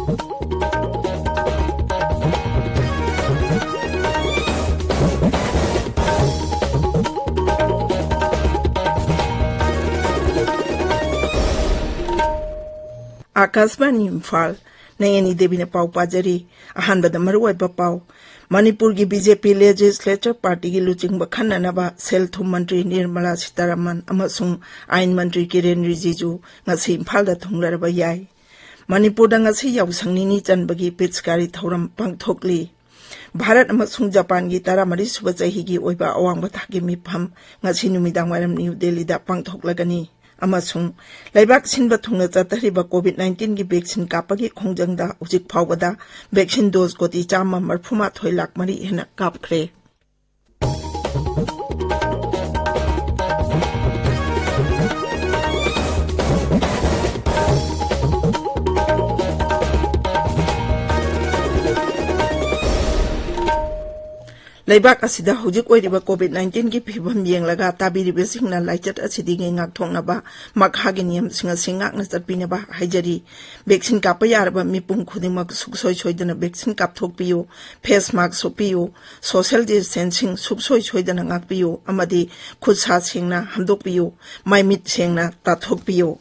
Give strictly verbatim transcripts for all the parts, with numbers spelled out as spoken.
ꯑꯥꯀꯥꯁꯕꯥꯅꯤ ꯏꯝꯐꯥꯜ, ꯅꯌꯅꯤ ꯗꯦꯕꯤꯅ ꯄꯥꯎ ꯄꯥꯖꯔꯤ꯫ ꯑꯍꯥꯟꯕꯗ ꯃꯔꯨꯑꯣꯏꯕ ꯄꯥꯎ꯫ ꯃꯅꯤꯄꯨꯔꯒꯤ ꯕꯤ ꯖꯦ ꯄꯤ ꯂꯦꯖꯤꯁꯂꯦꯆꯔ ꯄꯥꯔꯇꯤꯒꯤ ꯂꯨꯆꯤꯡꯕ ꯈꯟꯅꯅꯕ ꯁꯦꯜ ꯊꯨꯝ ꯃꯟꯇ꯭ꯔꯤ ꯅꯤꯔꯃꯂꯥ ꯁꯤꯇꯥꯔꯥꯃꯟ ꯑꯃꯁꯨꯡ ꯑꯥꯏꯟ ꯃꯟꯇ꯭ꯔꯤ ꯀꯤꯔꯦꯟ ꯔꯤꯖꯤꯖꯨ ꯉꯁꯤ ꯏꯝꯐꯥꯜꯗ ꯊꯨꯡꯂꯔꯕ ꯌꯥꯏ꯫ ꯃꯅꯤꯄꯨꯔꯗ ꯉꯁꯤ ꯌꯥꯎꯁꯪ ꯅꯤꯅꯤ ꯆꯟꯕꯒꯤ ꯄꯤꯆꯀꯥꯔꯤ ꯊꯧꯔꯝ ꯄꯥꯡꯊꯣꯛꯂꯤ꯫ ꯚꯥꯔꯠ ꯑꯃꯁꯨꯡ ꯖꯄꯥꯟꯒꯤ ꯇꯔꯥꯃꯔꯤ ꯁꯨꯕ ꯆꯍꯤꯒꯤ ꯑꯣꯏꯕ ꯑꯋꯥꯡꯕ ꯊꯥꯛꯀꯤ ꯃꯤꯐꯝ ꯉꯁꯤ ꯅꯨꯃꯤꯗꯥꯡ ꯋꯥꯏꯔꯝ ꯅ꯭ꯌꯨ ꯗꯦꯜꯂꯤꯗ ꯄꯥꯡꯊꯣꯛꯂꯒꯅꯤ꯫ ꯑꯃꯁꯨꯡ ꯂꯩꯕꯥꯛ ꯁꯤꯟꯕ ꯊꯨꯡꯅ ꯆꯠꯊꯔꯤꯕ ꯀꯣꯚꯤꯗ ꯅꯥꯏꯟꯇꯤꯟꯒꯤ ꯚꯦꯛꯁꯤꯟ ꯀꯥꯞꯄꯒꯤ ꯈꯣꯡꯖꯪꯗ ꯍꯧꯖꯤꯛ ꯐꯥꯎꯕꯗ ꯚꯦꯛꯁꯤꯟ ꯗꯣꯁ ꯀꯣꯇꯤ ꯆꯥꯝꯃ ꯃꯔꯤꯐꯨ ꯃꯥꯊꯣꯏ ꯂꯥꯈ ꯃꯔꯤ ꯍꯦꯟꯅ ꯀꯥꯞꯈ꯭ꯔꯦ꯫ ꯂꯩꯕꯥꯛ ꯑꯁꯤꯗ ꯍꯧꯖꯤꯛ ꯑꯣꯏꯔꯤꯕ ꯀꯣꯚꯤꯗ ꯅꯥꯏꯟꯇꯤꯟꯒꯤ ꯐꯤꯕꯝ ꯌꯦꯡꯂꯒ ꯇꯥꯕꯤꯔꯤꯕꯁꯤꯡꯅ ꯂꯥꯏꯆꯠ ꯑꯁꯤꯗꯒꯤ ꯉꯥꯛꯊꯣꯛꯅꯕ ꯃꯈꯥꯒꯤ ꯅꯤꯌꯝꯁꯤꯡ ꯑꯁꯤ ꯉꯥꯛꯅ ꯆꯠꯄꯤꯅꯕ ꯍꯥꯏꯖꯔꯤ꯫ ꯚꯦꯛꯁꯤꯟ ꯀꯥꯞꯄ ꯌꯥꯔꯕ ꯃꯤꯄꯨꯝ ꯈꯨꯗꯤꯡꯃꯛ ꯁꯨꯡꯁꯣꯏ ꯁꯣꯏꯗꯅ ꯚꯦꯛꯁꯤꯟ ꯀꯥꯞꯊꯣꯛꯄꯤꯌꯨ, ꯐꯦꯁ ꯃꯥꯁꯛ ꯎꯞꯄꯤꯌꯨ, ꯁꯣꯁꯤꯌꯦꯜ ꯗꯤꯁꯇꯦꯟꯁꯤꯡ ꯁꯨꯡꯁꯣꯏ ꯁꯣꯏꯗꯅ ꯉꯥꯛꯄꯤꯌꯨ ꯑꯃꯗꯤ ꯈꯨꯠ ꯁꯥ ꯁꯦꯡꯅ ꯍꯥꯝꯗꯣꯛꯄꯤꯌꯨ, ꯃꯥꯏ ꯃꯤꯠ ꯁꯦꯡꯅ ꯇꯥꯊꯣꯛꯄꯤꯌꯨ꯫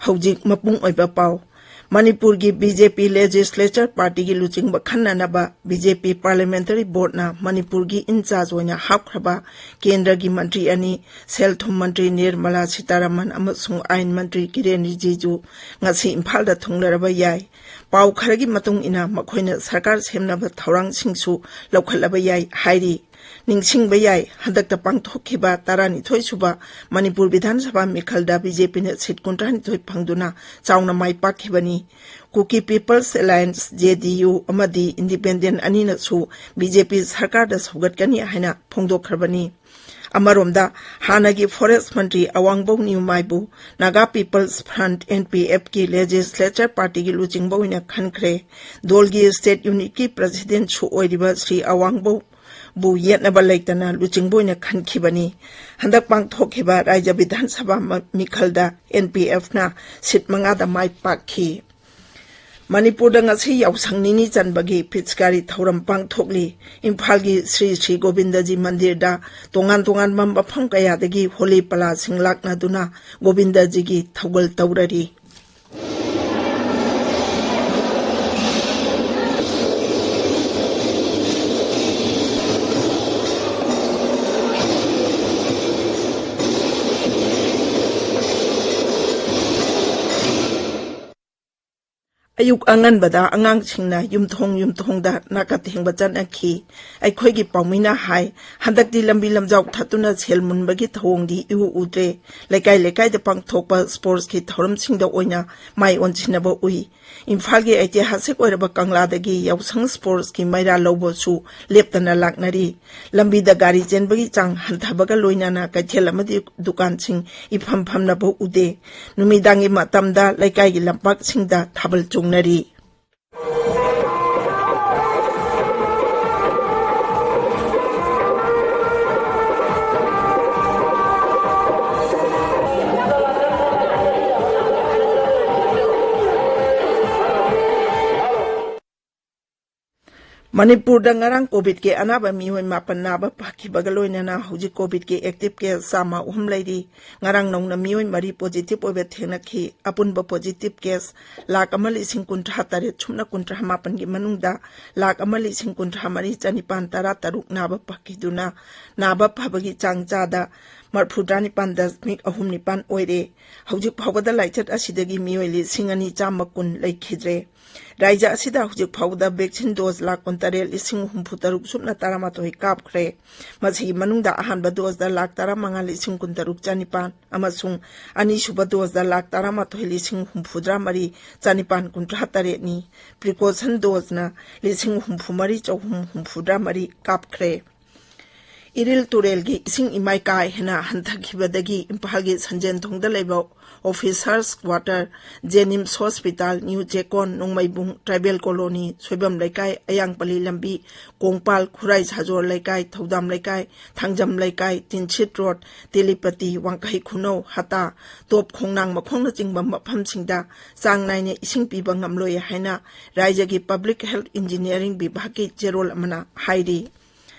ꯍꯧꯖꯤꯛ ꯃꯄꯨꯡ ꯑꯣꯏꯕ ꯄꯥꯎ꯫ ꯃꯅꯤꯄꯨꯔꯒꯤ ꯕꯤ ꯖꯦ ꯄꯤ ꯂꯦꯖꯤꯁꯂꯦꯆꯔ ꯄꯥꯔꯇꯤꯒꯤ ꯂꯨꯆꯤꯡꯕ ꯈꯟꯅꯅꯕ ꯕꯤ ꯖꯦ ꯄꯤ ꯄꯥꯔꯂꯤꯌꯥꯃꯦꯟꯇꯔꯤ ꯕꯣꯔꯗꯅ ꯃꯅꯤꯄꯨꯔꯒꯤ ꯏꯟꯆꯥꯔꯖ ꯑꯣꯏꯅ ꯍꯥꯞꯈ꯭ꯔꯕ ꯀꯦꯟꯗ꯭ꯔꯒꯤ ꯃꯟꯇ꯭ꯔꯤ ꯑꯅꯤ, ꯁꯦꯜ ꯊꯨꯝ ꯃꯟꯇ꯭ꯔꯤ ꯅꯤꯔꯃꯂꯥ ꯁꯤꯇꯥꯔꯥꯃꯟ ꯑꯃꯁꯨꯡ ꯑꯥꯏꯟ ꯃꯟꯇ꯭ꯔꯤ ꯀꯤꯔꯦꯟ ꯔꯤꯖꯤꯖꯨ, ꯉꯁꯤ ꯏꯝꯐꯥꯜꯗ ꯊꯨꯡꯂꯔꯕ ꯌꯥꯏ꯫ ꯄꯥꯎ ꯈꯔꯒꯤ ꯃꯇꯨꯡ ꯏꯟꯅ, ꯃꯈꯣꯏꯅ ꯁꯔꯀꯥꯔ ꯁꯦꯝꯅꯕ ꯊꯧꯔꯥꯡꯁꯤꯡꯁꯨ ꯂꯧꯈꯠꯂꯕ ꯌꯥꯏ ꯍꯥꯏꯔꯤ꯫ ꯅꯤꯡꯁꯤꯡꯕ ꯌꯥꯏ, ꯍꯟꯗꯛꯇ ꯄꯥꯡꯊꯣꯛꯈꯤꯕ ꯇꯔꯥꯅꯤꯊꯣꯏ ꯁꯨꯕ ꯃꯅꯤꯄꯨꯔ ꯕꯤꯙꯥꯟ ꯁꯚꯥ ꯃꯤꯈꯜꯗ ꯕꯤ ꯖꯦ ꯄꯤꯅ ꯁꯤꯠ ꯀꯨꯟꯊ꯭ꯔꯥꯅꯤꯊꯣꯏ ꯐꯪꯗꯨꯅ ꯆꯥꯎꯅ ꯃꯥꯏ ꯄꯥꯛꯈꯤꯕꯅꯤ꯫ Kuki people's alliance, J D U, ꯑꯃꯗꯤ ꯏꯟꯗꯤꯄꯦꯟꯗꯦꯟ ꯑꯅꯤꯅꯁꯨ ꯕꯤ ꯖꯦ ꯄꯤ ꯁꯔꯀꯥꯔꯗ ꯁꯧꯒꯠꯀꯅꯤ ꯍꯥꯏꯅ ꯐꯣꯡꯗꯣꯛꯈ꯭ꯔꯕꯅꯤ꯫ ꯑꯃꯔꯣꯝꯗ, ꯍꯥꯟꯅꯒꯤ ꯐꯣꯔꯦꯁ ꯃꯟꯇ꯭ꯔꯤ ꯑꯋꯥꯡꯕꯧ ꯅ꯭ꯌꯨꯃꯥꯏꯕꯨ Naga people's front, N P ꯑꯦꯐꯀꯤ ꯂꯦꯖꯤꯁꯂꯦꯆꯔ ꯄꯥꯔꯇꯤꯒꯤ ꯂꯨꯆꯤꯡꯕ ꯑꯣꯏꯅ ꯈꯟꯈ꯭ꯔꯦ꯫ ꯗꯣꯜꯒꯤ ꯁ꯭ꯇꯦꯠ ꯌꯨꯅꯤꯠꯀꯤ ꯄ꯭ꯔꯁꯤꯗꯦꯟꯠꯁꯨ ꯑꯣꯏꯔꯤꯕ ꯁ꯭ꯔꯤ ꯑꯋꯥꯡꯕꯧꯕꯨ ꯌꯦꯠꯅꯕ ꯂꯩꯇꯅ ꯂꯨꯆꯤꯡꯕ ꯑꯣꯏꯅ ꯈꯟꯈꯤꯕꯅꯤ꯫ ꯍꯟꯗꯛ ꯄꯥꯡꯊꯣꯛꯈꯤꯕ ꯔꯥꯖ꯭ꯌ ꯕꯤꯙꯥꯟ ꯁꯚꯥ ꯃ-, ꯃꯤꯈꯜꯗ ꯑꯦꯟ ꯄꯤ ꯑꯦꯐꯅ ꯁꯤꯠ ꯃꯉꯥꯗ ꯃꯥꯏ ꯄꯥꯛꯈꯤ꯫ ꯃꯅꯤꯄꯨꯔꯗ ꯉꯁꯤ ꯌꯥꯎꯁꯪ ꯅꯤꯅꯤ ꯆꯟꯕꯒꯤ ꯄꯤꯆꯀꯥꯔꯤ ꯊꯧꯔꯝ ꯄꯥꯡꯊꯣꯛꯂꯤ꯫ ꯏꯝꯐꯥꯜꯒꯤ ꯁ꯭ꯔꯤ ꯁ꯭ꯔꯤ ꯒꯣꯕꯤꯟꯗꯖꯤ ꯃꯟꯗꯤꯔꯗ ꯇꯣꯉꯥꯟ ꯇꯣꯉꯥꯟꯕ ꯃꯐꯝ ꯀꯌꯥꯗꯒꯤ ꯍꯣꯂꯤ ꯄꯂꯥꯁꯤꯡ ꯂꯥꯛꯅꯗꯨꯅ ꯒꯣꯕꯤꯟꯗꯖꯤꯒꯤ ꯊꯧꯒꯜ ꯇꯧꯔꯔꯤ꯫ ꯑꯌꯨꯛ ꯑꯉꯟꯕꯗ ꯑꯉꯥꯡꯁꯤꯡꯅ ꯌꯨꯝꯊꯣꯡ ꯌꯨꯝꯊꯣꯡꯗ ꯅꯥꯀ ꯊꯦꯡꯕ ꯆꯠꯅꯈꯤ꯫ ꯑꯩꯈꯣꯏꯒꯤ ꯄꯥꯎꯃꯤꯅ ꯍꯥꯏ, ꯍꯟꯗꯛꯇꯤ ꯂꯝꯕꯤ ꯂꯝꯖꯥꯎ ꯊꯠꯇꯨꯅ ꯁꯦꯜ ꯃꯨꯟꯕꯒꯤ ꯊꯧꯑꯣꯡꯗꯤ ꯏꯎ ꯎꯗ꯭ꯔꯦ꯫ ꯂꯩꯀꯥꯏ ꯂꯩꯀꯥꯏꯗ ꯄꯥꯡꯊꯣꯛꯄ ꯁ꯭ꯄꯣꯔꯠꯁꯀꯤ ꯊꯧꯔꯝꯁꯤꯡꯗ ꯑꯣꯏꯅ ꯃꯥꯏ ꯑꯣꯟꯁꯤꯟꯅꯕ ꯎꯏ꯫ ꯏꯝꯐꯥꯜꯒꯤ ꯑꯩꯇꯤꯍꯥꯁꯤꯛ ꯑꯣꯏꯔꯕ ꯀꯪꯂꯥꯗꯒꯤ ꯌꯥꯎꯁꯪ ꯁ꯭ꯄꯣꯔꯠꯁꯀꯤ ꯃꯩꯔꯥ ꯂꯧꯕꯁꯨ ꯂꯦꯞꯇꯅ ꯂꯥꯛꯅꯔꯤ꯫ ꯂꯝꯕꯤꯗ ꯒꯥꯔꯤ ꯆꯦꯟꯕꯒꯤ ꯆꯥꯡ ꯍꯟꯊꯕꯒ ꯂꯣꯏꯅꯅ ꯀꯩꯊꯦꯜ ꯑꯃꯗꯤ ꯗꯨꯀꯥꯟꯁꯤꯡ ꯏꯐꯝ ꯐꯝꯅꯕ ꯎꯗꯦ꯫ ꯅꯨꯃꯤꯗꯥꯡꯒꯤ ꯃꯇꯝꯗ ꯂꯩꯀꯥꯏꯒꯤ ꯂꯝꯄꯥꯛꯁꯤꯡꯗ ꯊꯥꯕꯜ ꯆꯣꯡꯅꯔꯤ꯫ ꯃꯅꯤꯄꯨꯔꯗ ꯉꯔꯥꯡ ꯀꯣꯚꯤꯗꯀꯤ ꯑꯅꯥꯕ ꯃꯤꯑꯣꯏ ꯃꯥꯄꯟ ꯅꯥꯕ ꯐꯈꯤꯕꯒ ꯂꯣꯏꯅꯅ ꯍꯧꯖꯤꯛ ꯀꯣꯚꯤꯗꯀꯤ ꯑꯦꯛꯇꯤꯚ ꯀꯦꯁ ꯆꯥꯝꯃ ꯑꯍꯨꯝ ꯂꯩꯔꯤ꯫ ꯉꯔꯥꯡ ꯅꯧꯅ ꯃꯤꯑꯣꯏ ꯃꯔꯤ ꯄꯣꯖꯤꯇꯤꯚ ꯑꯣꯏꯕ ꯊꯦꯡꯅꯈꯤ꯫ ꯑꯄꯨꯟꯕ ꯄꯣꯖꯤꯇꯤꯚ ꯀꯦꯁ ꯂꯥꯈ ꯑꯃ ꯂꯤꯁꯤꯡ ꯀꯨꯟꯊ꯭ꯔꯥ ꯇꯔꯦꯠ ꯁꯨꯞꯅ ꯀꯨꯟꯊ꯭ꯔꯥ ꯃꯥꯄꯟꯒꯤ ꯃꯅꯨꯡꯗ ꯂꯥꯈ ꯑꯃ ꯂꯤꯁꯤꯡ ꯀꯨꯟꯊ꯭ꯔꯥ ꯃꯔꯤ ꯆꯅꯤꯄꯥꯟ ꯇꯔꯥ ꯇꯔꯨꯛ ꯅꯥꯕ ꯐꯈꯤꯗꯨꯅ ꯅꯥꯕ ꯐꯕꯒꯤ ꯆꯥꯡ ꯆꯥꯗ ꯃꯔꯐꯨꯇꯔꯥ ꯅꯤꯄꯥꯟ ꯗꯁꯃꯤꯛ ꯑꯍꯨꯝ ꯅꯤꯄꯥꯟ ꯑꯣꯏꯔꯦ꯫ ꯍꯧꯖꯤꯛ ꯐꯥꯎꯕꯗ ꯂꯥꯏꯆꯠ ꯑꯁꯤꯗꯒꯤ ꯃꯤꯑꯣꯏ ꯂꯤꯁꯤꯡ ꯑꯅꯤ ꯆꯥꯝꯃ ꯀꯨꯟ ꯂꯩꯈꯤꯗ꯭ꯔꯦ꯫ ꯔꯥꯏꯖ꯭ꯌ ꯑꯁꯤꯗ ꯍꯧꯖꯤꯛ ꯐꯥꯎꯕꯗ ꯚꯦꯛꯁꯤꯟ ꯗꯣꯖ ꯂꯥꯈ ꯀꯨꯟꯇꯔꯦꯠ ꯂꯤꯁꯤꯡ ꯍꯨꯝꯐꯨꯇꯔꯨꯛ ꯁꯨꯞꯅ ꯇꯔꯥꯃꯥꯊꯣꯏ ꯀꯥꯞꯈ꯭ꯔꯦ꯫ ꯃꯁꯤꯒꯤ ꯃꯅꯨꯡꯗ ꯑꯍꯥꯟꯕ ꯗꯣꯖꯗ ꯂꯥꯈ ꯇꯔꯥꯃꯉꯥ ꯂꯤꯁꯤꯡ ꯀꯨꯟꯇꯔꯨꯛ ꯆꯅꯤꯄꯥꯟ ꯑꯃꯁꯨꯡ ꯑꯅꯤꯁꯨꯕ ꯗꯣꯖꯗ ꯂꯥꯈ ꯇꯔꯥꯃꯥꯊꯣꯏ ꯂꯤꯁꯤꯡ ꯍꯨꯝꯐꯨꯇꯔꯥ ꯃꯔꯤ ꯆꯅꯤꯄꯥꯟ ꯀꯨꯟꯊ꯭ꯔꯥ ꯇꯔꯦꯠꯅꯤ꯫ ꯄ꯭ꯔꯤꯀꯣꯁꯟ ꯗꯣꯖꯅ ꯂꯤꯁꯤꯡ ꯍꯨꯝꯐꯨ ꯃꯔꯤ ꯆꯍꯨꯝ ꯍꯨꯝꯐꯨꯇꯔꯥ ꯃꯔꯤ ꯀꯥꯞꯈ꯭ꯔꯦ꯫ ꯏꯔꯤꯜ ꯇꯨꯔꯦꯜꯒꯤ ꯏꯁꯤꯡ ꯏꯃꯥꯏ ꯀꯥ ꯍꯦꯟꯅ ꯍꯟꯊꯈꯤꯕꯗꯒꯤ ꯏꯝꯐꯥꯜꯒꯤ ꯁꯟꯖꯦꯟꯊꯣꯡꯗ ꯂꯩꯕ Officers Quarter, JNIMS Hospital, New Checkon, ꯅꯣꯡꯃꯩꯕꯨꯡ, Tribal Colony, Soibam ꯂꯩꯀꯥꯏ, ꯑꯌꯥꯡꯄꯜꯂꯤ ꯂꯝꯕꯤ, ꯀꯣꯡꯄꯥꯜ, ꯈꯨꯔꯥꯏ ꯁꯥꯖꯣꯔ ꯂꯩꯀꯥꯏ, ꯊꯧꯗꯥꯝ ꯂꯩꯀꯥꯏ, ꯊꯥꯡꯖꯝ ꯂꯩꯀꯥꯏ, ꯇꯤꯟꯁꯤꯠ ꯔꯣꯗ, ꯇꯦꯂꯤꯄꯇꯤ, ꯋꯥꯡꯈꯩ ꯈꯨꯅꯧ, ꯍꯇꯥ, ꯇꯣꯞ ꯈꯣꯡꯅꯥꯡ ꯃꯈꯣꯡꯅꯆꯤꯡꯕ ꯃꯐꯝꯁꯤꯡꯗ ꯆꯥꯡ ꯅꯥꯏꯅ ꯏꯁꯤꯡ ꯄꯤꯕ ꯉꯝꯂꯣꯏ ꯍꯥꯏꯅ ꯔꯥꯏꯖ꯭ꯌꯒꯤ Public Health Engineering ꯕꯤꯚꯥꯒꯀꯤ ꯆꯦꯔꯣꯜ ꯑꯃꯅ ꯍꯥꯏꯔꯤ꯫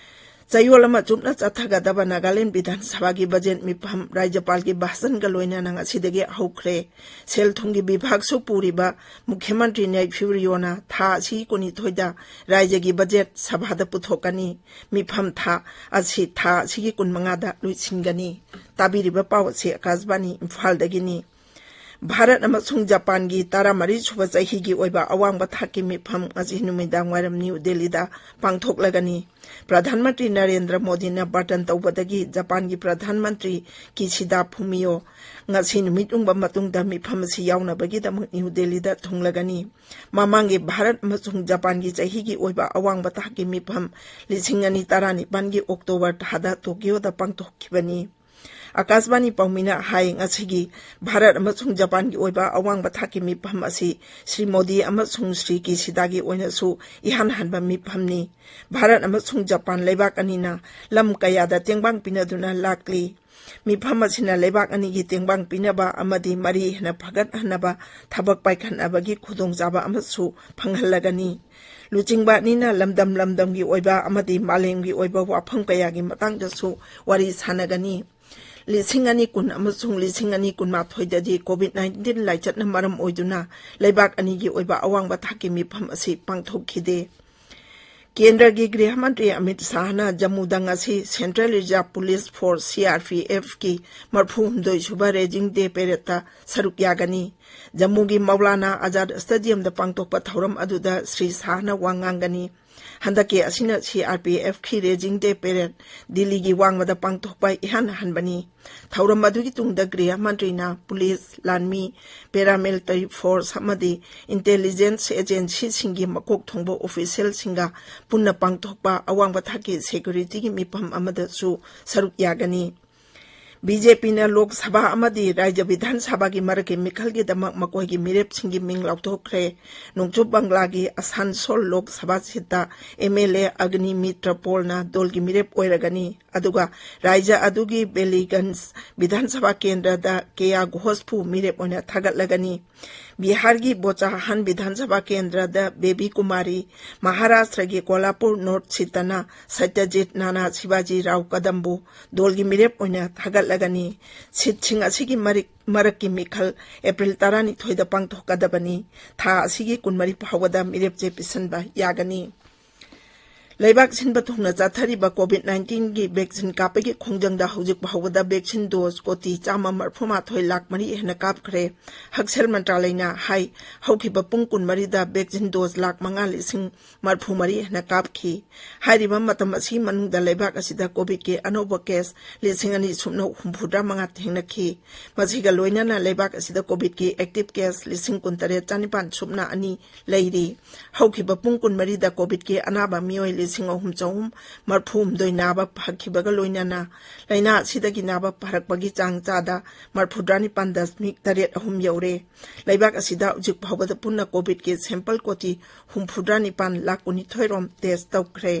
ꯆꯌꯣꯜ ꯑꯃ ꯆꯨꯞꯅ ꯆꯠꯊꯒꯗꯕ ꯅꯥꯒꯥꯂꯦꯟ ꯕꯤꯙꯥꯟ ꯁꯚꯥꯒꯤ ꯕꯖꯦꯠ ꯃꯤꯐꯝ ꯔꯥꯖ꯭ꯌꯄꯥꯜꯒꯤ ꯚꯥꯁꯟꯒ ꯂꯣꯏꯅꯅ ꯉꯁꯤꯗꯒꯤ ꯍꯧꯈ꯭ꯔꯦ꯫ ꯁꯦꯜ ꯊꯨꯝꯒꯤ ꯕꯤꯚꯥꯒꯁꯨ ꯄꯨꯔꯤꯕ ꯃꯨꯈ꯭ꯌ ꯃꯟꯇ꯭ꯔꯤ ꯅꯦꯏꯐꯤꯌꯨ ꯔꯤꯌꯣꯅ ꯊꯥ ꯑꯁꯤꯒꯤ ꯀꯨꯟꯅꯤꯊꯣꯏꯗ ꯔꯥꯖ꯭ꯌꯒꯤ ꯕꯖꯦꯠ ꯁꯚꯥꯗ ꯄꯨꯊꯣꯛꯀꯅꯤ꯫ ꯃꯤꯐꯝ ꯊꯥ ꯑꯁꯤ ꯊꯥ ꯑꯁꯤꯒꯤ ꯀꯨꯟꯃꯉꯥꯗ ꯂꯣꯏꯁꯤꯟꯒꯅꯤ꯫ ꯇꯥꯕꯤꯔꯤꯕ ꯄꯥꯎ ꯑꯁꯤ ꯑꯀꯥꯁꯕꯥꯅꯤ ꯏꯝꯐꯥꯜꯗꯒꯤꯅꯤ꯫ ꯚꯥꯔꯠ ꯑꯃꯁꯨꯡ ꯖꯄꯥꯟꯒꯤ ꯇꯔꯥꯃꯔꯤ ꯁꯨꯕ ꯆꯍꯤꯒꯤ ꯑꯣꯏꯕ ꯑꯋꯥꯡꯕ ꯊꯥꯛꯀꯤ ꯃꯤꯐꯝ ꯉꯁꯤ ꯅꯨꯃꯤꯗꯥꯡ ꯋꯥꯏꯔꯝ ꯅ꯭ꯌꯨ ꯗꯦꯜꯂꯤꯗ ꯄꯥꯡꯊꯣꯛꯂꯒꯅꯤ꯫ ꯄ꯭ꯔꯙꯥꯟ ꯃꯟꯇ꯭ꯔꯤ ꯅꯔꯦꯟꯗ꯭ꯔ ꯃꯣꯗꯤꯅ ꯕꯥꯔꯇꯟ ꯇꯧꯕꯗꯒꯤ ꯖꯄꯥꯟꯒꯤ ꯄ꯭ꯔꯙꯥꯟ ꯃꯟꯇ꯭ꯔꯤ ꯀꯤꯁꯤꯗꯥ ꯐꯨꯃꯤꯌꯣ ꯉꯁꯤ ꯅꯨꯃꯤꯠ ꯌꯨꯡꯕ ꯃꯇꯨꯡꯗ ꯃꯤꯐꯝ ꯑꯁꯤ ꯌꯥꯎꯅꯕꯒꯤꯗꯃꯛ ꯅ꯭ꯌꯨ ꯗꯦꯜꯂꯤꯗ ꯊꯨꯡꯂꯒꯅꯤ꯫ ꯃꯃꯥꯡꯒꯤ ꯚꯥꯔꯠ ꯑꯃꯁꯨꯡ ꯖꯄꯥꯟꯒꯤ ꯆꯍꯤꯒꯤ ꯑꯣꯏꯕ ꯑꯋꯥꯡꯕ ꯊꯥꯛꯀꯤ ꯃꯤꯐꯝ ꯂꯤꯁꯤꯡ ꯑꯅꯤ ꯇꯔꯥꯅꯤꯄꯥꯟꯒꯤ ꯑꯣꯛꯇꯣꯕꯔ ꯊꯥꯗ ꯇꯣꯀꯤꯌꯣꯗ ꯄꯥꯡꯊꯣꯛꯈꯤꯕꯅꯤ꯫ ꯑꯀꯥꯁꯕꯥꯅꯤ ꯄꯥꯎꯃꯤꯅ ꯍꯥꯏ, ꯉꯁꯤꯒꯤ ꯚꯥꯔꯠ ꯑꯃꯁꯨꯡ ꯖꯄꯥꯟꯒꯤ ꯑꯣꯏꯕ ꯑꯋꯥꯡꯕ ꯊꯥꯛꯀꯤ ꯃꯤꯐꯝ ꯑꯁꯤ ꯁ꯭ꯔꯤ ꯃꯣꯗꯤ ꯑꯃꯁꯨꯡ ꯁ꯭ꯔꯤ ꯀꯤꯁꯤꯗꯥꯒꯤ ꯑꯣꯏꯅꯁꯨ ꯏꯍꯥꯟ ꯍꯥꯟꯕ ꯃꯤꯐꯝꯅꯤ꯫ ꯚꯥꯔꯠ ꯑꯃꯁꯨꯡ ꯖꯄꯥꯟ ꯂꯩꯕꯥꯛ ꯑꯅꯤꯅ ꯂꯝ ꯀꯌꯥꯗ ꯇꯦꯡꯕꯥꯡ ꯄꯤꯅꯗꯨꯅ ꯂꯥꯛꯂꯤ꯫ ꯃꯤꯐꯝ ꯑꯁꯤꯅ ꯂꯩꯕꯥꯛ ꯑꯅꯤꯒꯤ ꯇꯦꯡꯕꯥꯡ ꯄꯤꯅꯕ ꯑꯃꯗꯤ ꯃꯔꯤ ꯍꯦꯟꯅ ꯐꯒꯠꯍꯟꯅꯕ ꯊꯕꯛ ꯄꯥꯏꯈꯠꯅꯕꯒꯤ ꯈꯨꯗꯣꯡꯆꯥꯕ ꯑꯃꯁꯨ ꯐꯪꯍꯜꯂꯒꯅꯤ꯫ ꯂꯨꯆꯤꯡꯕ ꯑꯅꯤꯅ ꯂꯝꯗꯝ ꯂꯝꯗꯝꯒꯤ ꯑꯣꯏꯕ ꯑꯃꯗꯤ ꯃꯥꯂꯦꯝꯒꯤ ꯑꯣꯏꯕ ꯋꯥꯐꯝ ꯀꯌꯥꯒꯤ ꯃꯇꯥꯡꯗꯁꯨ ꯋꯥꯔꯤ ꯁꯥꯟꯅꯒꯅꯤ꯫ ꯂꯤꯁꯤꯡ ꯑꯅꯤ ꯀꯨꯟ ꯑꯃꯁꯨꯡ ꯂꯤꯁꯤꯡ ꯑꯅꯤ ꯀꯨꯟꯃꯥꯊꯣꯏꯗꯗꯤ COVID nineteen ꯂꯥꯏꯆꯠꯅ ꯃꯔꯝ ꯑꯣꯏꯗꯨꯅ ꯂꯩꯕꯥꯛ ꯑꯅꯤꯒꯤ ꯑꯣꯏꯕ ꯑꯋꯥꯡꯕ ꯊꯥꯛꯀꯤ ꯃꯤꯐꯝ ꯑꯁꯤ ꯄꯥꯡꯊꯣꯛꯈꯤꯗꯦ꯫ ꯀꯦꯟꯗ꯭ꯔꯒꯤ ꯒ꯭ꯔꯤꯍ ꯃꯟꯇ꯭ꯔꯤ ꯑꯃꯤꯠ ꯁꯥꯍꯅ ꯖꯝꯃꯨꯗ ꯉꯁꯤ Central Reserve Police Force, CRPF ꯀꯤ ꯃꯔꯐꯨ ꯍꯨꯝꯗꯣꯏ ꯁꯨꯕ Raising Day Parade ꯇ ꯁꯔꯨꯛ ꯌꯥꯒꯅꯤ꯫ ꯖꯝꯃꯨꯒꯤ ꯃꯧꯂꯥꯅꯥ ꯑꯖꯥꯗ ꯁ꯭ꯇꯦꯗꯤꯌꯝꯗ ꯄꯥꯡꯊꯣꯛꯄ ꯊꯧꯔꯝ ꯑꯗꯨꯗ ꯁ꯭ꯔꯤ ꯁꯥꯍꯅ ꯋꯥ ꯉꯥꯡꯒꯅꯤ꯫ ꯍꯟꯗꯛꯀꯤ ꯑꯁꯤꯅ ꯁꯤ ꯑꯥꯔ ꯄꯤ ꯑꯦꯐꯀꯤ ꯔꯦꯖꯤꯡ ꯗꯦ ꯄꯦꯔꯦꯗ ꯗꯤꯜꯂꯤꯒꯤ ꯋꯥꯡꯃꯗ ꯄꯥꯡꯊꯣꯛꯄ ꯏꯍꯥꯟ ꯍꯥꯟꯕꯅꯤ꯫ ꯊꯧꯔꯝ ꯑꯗꯨꯒꯤ ꯇꯨꯡꯗ ꯒ꯭ꯔꯤꯍ ꯃꯟꯇ꯭ꯔꯤꯅ ꯄꯨꯂꯤꯁ, ꯂꯥꯟꯃꯤ, ꯄꯦꯔꯥꯃꯤꯂꯤꯇꯔꯤ ꯐꯣꯔꯁ ꯑꯃꯗꯤ ꯏꯟꯇꯦꯂꯤꯖꯦꯟꯁ ꯑꯦꯖꯦꯟꯁꯤꯁꯤꯡꯒꯤ ꯃꯀꯣꯛ ꯊꯣꯡꯕ ꯑꯣꯐꯤꯁꯤꯌꯦꯜꯁꯤꯡꯒ ꯄꯨꯟꯅ ꯄꯥꯡꯊꯣꯛꯄ ꯑꯋꯥꯡꯕ ꯊꯥꯛꯀꯤ ꯁꯦꯀ꯭ꯌꯨꯔꯤꯇꯤꯒꯤ ꯃꯤꯐꯝ ꯑꯃꯗꯁꯨ ꯁꯔꯨꯛ ꯌꯥꯒꯅꯤ꯫ ꯕꯤ ꯖꯦ ꯄꯤꯅ ꯂꯣꯛ ꯁꯚꯥ ꯑꯃꯗꯤ ꯔꯥꯖ꯭ꯌ ꯕꯤꯙꯥꯟ ꯁꯚꯥꯒꯤ ꯃꯔꯛꯀꯤ ꯃꯤꯈꯜꯒꯤꯗꯃꯛ ꯃꯈꯣꯏꯒꯤ ꯃꯤꯔꯦꯞꯁꯤꯡꯒꯤ ꯃꯤꯡ ꯂꯥꯎꯊꯣꯛꯈ꯭ꯔꯦ꯫ ꯅꯣꯡꯆꯨꯞ ꯕꯪꯒ꯭ꯂꯥꯒꯤ ꯑꯁꯥꯟꯁꯣꯜ Lok Sabha ꯁꯤꯠꯇ M L A ꯑꯒꯅꯤ metre ꯄꯣꯜꯅ ꯗꯣꯜꯒꯤ ꯃꯤꯔꯦꯞ ꯑꯣꯏꯔꯒꯅꯤ꯫ ꯑꯗꯨꯒ ꯔꯥꯖ꯭ꯌ ꯑꯗꯨꯒꯤ ꯕꯦꯂꯤꯒꯟꯖ ꯕꯤꯙꯥꯟ ꯁꯚꯥ ꯀꯦꯟꯗ꯭ꯔꯗ ꯀꯦ ꯑꯥꯔ ꯘꯣꯁꯄꯨ ꯃꯤꯔꯦꯞ ꯑꯣꯏꯅ ꯊꯥꯒꯠꯂꯒꯅꯤ꯫ ꯕꯤꯍꯥꯔꯒꯤ ꯕꯣꯆꯥꯍꯥꯟ ꯕꯤꯙꯥꯟ ꯁꯚꯥ ꯀꯦꯟꯗ꯭ꯔꯗ ꯕꯦꯕꯤ ꯀꯨꯃꯥꯔꯤ, ꯃꯍꯥꯔꯥꯁꯇ꯭ꯔꯒꯤ ꯀꯣꯂꯥꯄꯨꯔ ꯅꯣꯔꯊ ꯁꯤꯠꯇꯅ ꯁꯇ꯭ꯌꯖꯤꯠ ꯅꯥꯅꯥ ꯁꯤꯕꯥꯖꯤ ꯔꯥꯎ ꯀꯗꯝꯕꯨ ꯗꯣꯜꯒꯤ ꯃꯤꯔꯦꯞ ꯑꯣꯏꯅ ꯊꯥꯒꯠꯂꯒꯅꯤ꯫ ꯁꯤꯠꯁꯤꯡ ꯑꯁꯤꯒꯤ ꯃꯔꯤꯛ-, ꯃꯔꯛꯀꯤ ꯃꯤꯈꯜ ꯑꯦꯄ꯭ꯔꯤꯜ ꯇꯔꯥꯅꯤꯊꯣꯏꯗ ꯄꯥꯡꯊꯣꯛꯀꯗꯕꯅꯤ꯫ ꯊꯥ ꯑꯁꯤꯒꯤ ꯀꯨꯟꯃꯔꯤ ꯐꯥꯎꯕꯗ ꯃꯤꯔꯦꯞ ꯆꯦ ꯄꯤꯁꯤꯟꯕ ꯌꯥꯒꯅꯤ꯫ ꯂꯩꯕꯥꯛ ꯁꯤꯟꯕ ꯊꯨꯡꯅ ꯆꯠꯊꯔꯤꯕ ꯀꯣꯚꯤꯗ ꯅꯥꯏꯟꯇꯤꯟꯒꯤ ꯚꯦꯛꯁꯤꯟ ꯀꯥꯞꯄꯒꯤ ꯈꯣꯡꯖꯪꯗ ꯍꯧꯖꯤꯛ ꯐꯥꯎꯕꯗ ꯚꯦꯛꯁꯤꯟ ꯗꯣꯁ ꯀꯣꯇꯤ ꯆꯥꯝꯃ ꯃꯔꯤꯐꯨ ꯃꯥꯊꯣꯏ ꯂꯥꯈ ꯃꯔꯤ ꯍꯦꯟꯅ ꯀꯥꯞꯈ꯭ꯔꯦ꯫ ꯍꯛꯁꯦꯜ ꯃꯟꯇ꯭ꯔꯥꯂꯌꯅ ꯍꯥꯏ, ꯍꯧꯈꯤꯕ ꯄꯨꯡ ꯀꯨꯟꯃꯔꯤꯗ ꯚꯦꯛꯁꯤꯟ ꯗꯣꯁ ꯂꯥꯈ ꯃꯉꯥ ꯂꯤꯁꯤꯡ ꯃꯔꯤꯐꯨ ꯃꯔꯤ ꯍꯦꯟꯅ ꯀꯥꯞꯈꯤ꯫ ꯍꯥꯏꯔꯤꯕ ꯃꯇꯝ ꯑꯁꯤꯒꯤ ꯃꯅꯨꯡꯗ ꯂꯩꯕꯥꯛ ꯑꯁꯤꯗ ꯀꯣꯚꯤꯗꯀꯤ ꯑꯅꯧꯕ ꯀꯦꯁ ꯂꯤꯁꯤꯡ ꯑꯅꯤ ꯁꯨꯞꯅ ꯍꯨꯝꯐꯨꯇꯔꯥ ꯃꯉꯥ ꯊꯦꯡꯅꯈꯤ꯫ ꯃꯁꯤꯒ ꯂꯣꯏꯅꯅ ꯂꯩꯕꯥꯛ ꯑꯁꯤꯗ ꯀꯣꯚꯤꯗꯀꯤ ꯑꯦꯛꯇꯤꯚ ꯀꯦꯁ ꯂꯤꯁꯤꯡ ꯀꯨꯟꯇꯔꯦꯠ ꯆꯥꯅꯤꯄꯥꯟ ꯁꯨꯞꯅ ꯑꯅꯤ ꯂꯩꯔꯤ꯫ ꯍꯧꯈꯤꯕ ꯄꯨꯡ ꯀꯨꯟꯃꯔꯤꯗ ꯀꯣꯚꯤꯗꯀꯤ ꯑꯅꯥꯕ ꯃꯤꯑꯣꯏ ꯂꯤꯁꯤꯡ ꯑꯍꯨꯝ ꯆꯍꯨꯝ ꯃꯔꯤꯐꯨ ꯍꯨꯝꯗꯣꯏ ꯅꯥꯕ ꯐꯈꯤꯕꯒ ꯂꯣꯏꯅꯅ ꯂꯥꯏꯅꯥ ꯑꯁꯤꯗꯒꯤ ꯅꯥꯕ ꯐꯔꯛꯄꯒꯤ ꯆꯥꯡ ꯆꯥꯗ ꯃꯔꯤꯐꯨꯇꯔꯥ ꯅꯤꯄꯥꯟ ꯗꯁꯃꯤꯛ ꯇꯔꯦꯠ ꯑꯍꯨꯝ ꯌꯧꯔꯦ꯫ ꯂꯩꯕꯥꯛ ꯑꯁꯤꯗ ꯍꯧꯖꯤꯛ ꯐꯥꯎꯕꯗ ꯄꯨꯟꯅ ꯀꯣꯚꯤꯗꯀꯤ ꯁꯦꯝꯄꯜ ꯀꯣꯇꯤ ꯍꯨꯝꯐꯨꯇꯔꯥ ꯅꯤꯄꯥꯟ ꯂꯥꯈ ꯀꯨꯟꯅꯤꯊꯣꯏ ꯔꯣꯝ ꯇꯦꯁ ꯇꯧꯈ꯭ꯔꯦ꯫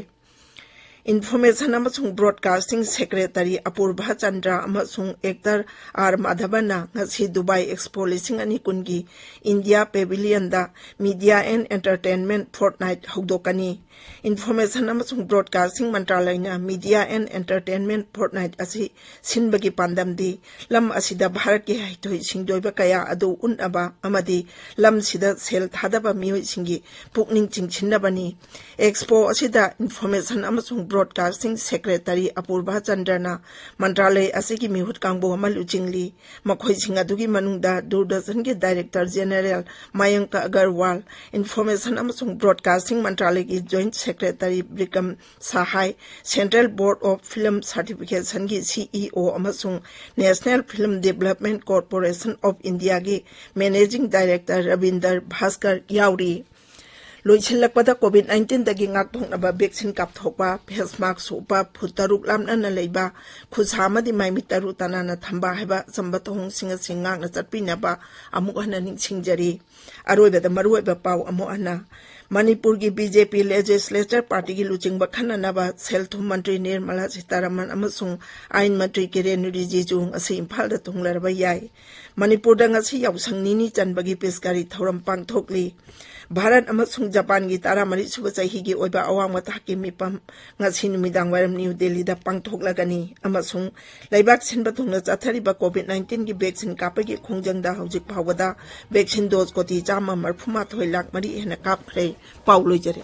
ꯏꯟꯐꯣꯔꯃꯦꯁꯟ ꯑꯃꯁꯨꯡ ꯕ꯭ꯔꯣꯗꯀꯥꯁꯇꯤꯡ ꯁꯦꯀ꯭ꯔꯦꯇꯔꯤ ꯑꯄꯨꯔꯚ ꯆꯟꯗ꯭ꯔ ꯑꯃꯁꯨꯡ ꯑꯦꯛꯇꯔ ꯑꯥꯔ ꯃꯥꯙꯕꯟꯅ ꯉꯁꯤ ꯗꯨꯕꯥꯏ ꯑꯦꯛꯁꯄꯣ ꯂꯤꯁꯤꯡ ꯑꯅꯤ ꯀꯨꯟꯒꯤ ꯏꯟꯗꯤꯌꯥ ꯄꯦꯚꯤꯂꯤꯌꯟꯗ ꯃꯤꯗꯤꯌꯥ ꯑꯦꯟ ꯑꯦꯟꯇꯔꯇꯦꯟꯃꯦꯟꯠ ꯐꯣꯔꯠꯅꯥꯏꯠ ꯍꯧꯗꯣꯛꯀꯅꯤ꯫ ꯏꯟꯐꯣꯔꯃꯦꯁꯟ ꯑꯃꯁꯨꯡ ꯕ꯭ꯔꯣꯗꯀꯥꯁꯇꯤꯡ ꯃꯟꯇ꯭ꯔꯥꯂꯌꯅ ꯃꯤꯗꯤꯌꯥ ꯑꯦꯟ ꯑꯦꯟꯇꯔꯇꯦꯟꯃꯦꯟꯠ ꯐꯣꯔꯠꯅꯥꯏꯠ ꯑꯁꯤ ꯁꯤꯟꯕꯒꯤ ꯄꯥꯟꯗꯝꯗꯤ ꯂꯝ ꯑꯁꯤꯗ ꯚꯥꯔꯠꯀꯤ ꯍꯩꯊꯣꯏ ꯁꯤꯡꯊꯣꯏꯕ ꯀꯌꯥ ꯑꯗꯨ ꯎꯠꯅꯕ ꯑꯃꯗꯤ ꯂꯝꯁꯤꯗ ꯁꯦꯜ ꯊꯥꯗꯕ ꯃꯤꯑꯣꯏꯁꯤꯡꯒꯤ ꯄꯨꯛꯅꯤꯡ ꯆꯤꯡꯁꯤꯟꯅꯕꯅꯤ꯫ ꯑꯦꯛꯁꯄꯣ ꯑꯁꯤꯗ ꯏꯟꯐꯣꯔꯃꯦꯁꯟ ꯑꯃꯁꯨꯡ Broadcasting Secretary Apurva Chandrana ꯃꯟꯇ꯭ꯔꯥꯂꯌ ꯑꯁꯤꯒꯤ ꯃꯤꯍꯨꯠ ꯀꯥꯡꯕꯨ ꯑꯃ ꯂꯨꯆꯤꯡꯂꯤ꯫ ꯃꯈꯣꯏꯁꯤꯡ ꯑꯗꯨꯒꯤ ꯃꯅꯨꯡꯗ ꯗꯨꯔꯗꯔꯁꯟꯒꯤ Director General Mayank Agarwal, Information ꯑꯃꯁꯨꯡ Broadcasting ꯃꯟꯇ꯭ꯔꯥꯂꯌꯒꯤ Joint Secretary Bikram Sahai, Central Board of Film Certificationꯒꯤ CEO ꯑꯃꯁꯨꯡ National Film Development Corporation of Indiaꯒꯤ Managing Director Ravinder Bhaskar ꯌꯥꯎꯔꯤ꯫ ꯂꯣꯏꯁꯤꯜꯂꯛꯄꯗ, COVID nineteenꯗꯒꯤ ꯉꯥꯛꯊꯣꯛꯅꯕ vaccine ꯀꯥꯞꯊꯣꯛꯄ, face mask ꯎꯞꯄ, ꯐꯨꯠ ꯇꯔꯨꯛ ꯂꯥꯞꯅꯅ ꯂꯩꯕ, ꯈꯨꯠꯁꯥ ꯑꯃꯗꯤ ꯃꯥꯏꯃꯤꯠ ꯇꯔꯨ ꯇꯅꯥꯟꯅ ꯊꯝꯕ ꯍꯥꯏꯕ ꯑꯆꯝꯕ ꯊꯧꯑꯣꯡꯁꯤꯡ ꯑꯁꯤ ꯉꯥꯛꯅ ꯆꯠꯄꯤꯅꯕ ꯑꯃꯨꯛ ꯍꯟꯅ ꯅꯤꯡꯁꯤꯡꯖꯔꯤ꯫ ꯑꯔꯣꯏꯕꯗ ꯃꯔꯨꯑꯣꯏꯕ ꯄꯥꯎ ꯑꯃꯨꯛ ꯍꯟꯅ꯫ ꯃꯅꯤꯄꯨꯔꯒꯤ BJP Legislature Partyꯒꯤ ꯂꯨꯆꯤꯡꯕ ꯈꯟꯅꯅꯕ ꯁꯦꯜ ꯊꯨꯝ ꯃꯟꯇ꯭ꯔꯤ ꯅꯤꯔꯃꯂꯥ ꯁꯤꯇꯥꯔꯥꯃꯟ ꯑꯃꯁꯨꯡ ꯑꯥꯏꯟ ꯃꯟꯇ꯭ꯔꯤ ꯀꯤꯔꯦꯟ ꯔꯤꯖꯤꯖꯨ ꯉꯁꯤ ꯏꯝꯐꯥꯜꯗ ꯊꯨꯡꯂꯔꯕ ꯌꯥꯏ꯫ ꯃꯅꯤꯄꯨꯔꯗ ꯉꯁꯤ ꯌꯥꯎꯁꯪ ꯅꯤꯅꯤ ꯆꯟꯕꯒꯤ ꯄꯤꯁꯀꯥꯔꯤ ꯊꯧꯔꯝ ꯄꯥꯡꯊꯣꯛꯂꯤ꯫ ꯚꯥꯔꯠ ꯑꯃꯁꯨꯡ ꯖꯄꯥꯟꯒꯤ ꯇꯔꯥꯃꯔꯤ ꯁꯨꯕ ꯆꯍꯤꯒꯤ ꯑꯣꯏꯕ ꯑꯋꯥꯡꯕ ꯊꯥꯛꯀꯤ ꯃꯤꯐꯝ ꯉꯁꯤ ꯅꯨꯃꯤꯗꯥꯡ ꯋꯥꯏꯔꯝ ꯅ꯭ꯌꯨ ꯗꯦꯜꯂꯤꯗ ꯄꯥꯡꯊꯣꯛꯂꯒꯅꯤ ꯑꯃꯁꯨꯡ ꯂꯩꯕꯥꯛ ꯁꯤꯟꯕ ꯊꯨꯡꯅ ꯆꯠꯊꯔꯤꯕ COVID nineteenꯒꯤ vaccine ꯀꯥꯞꯄꯒꯤ ꯈꯣꯡꯖꯪꯗ ꯍꯧꯖꯤꯛ ꯐꯥꯎꯕꯗ vaccine dose ꯀꯣꯇꯤ ꯆꯥꯝꯃ ꯃꯔꯐꯨ ꯃꯥꯊꯣꯏ ꯂꯥꯈ ꯃꯔꯤ ꯍꯦꯟꯅ ꯀꯥꯞꯈ꯭ꯔꯦ꯫ ꯄꯥꯎ ꯂꯣꯏꯖꯔꯦ꯫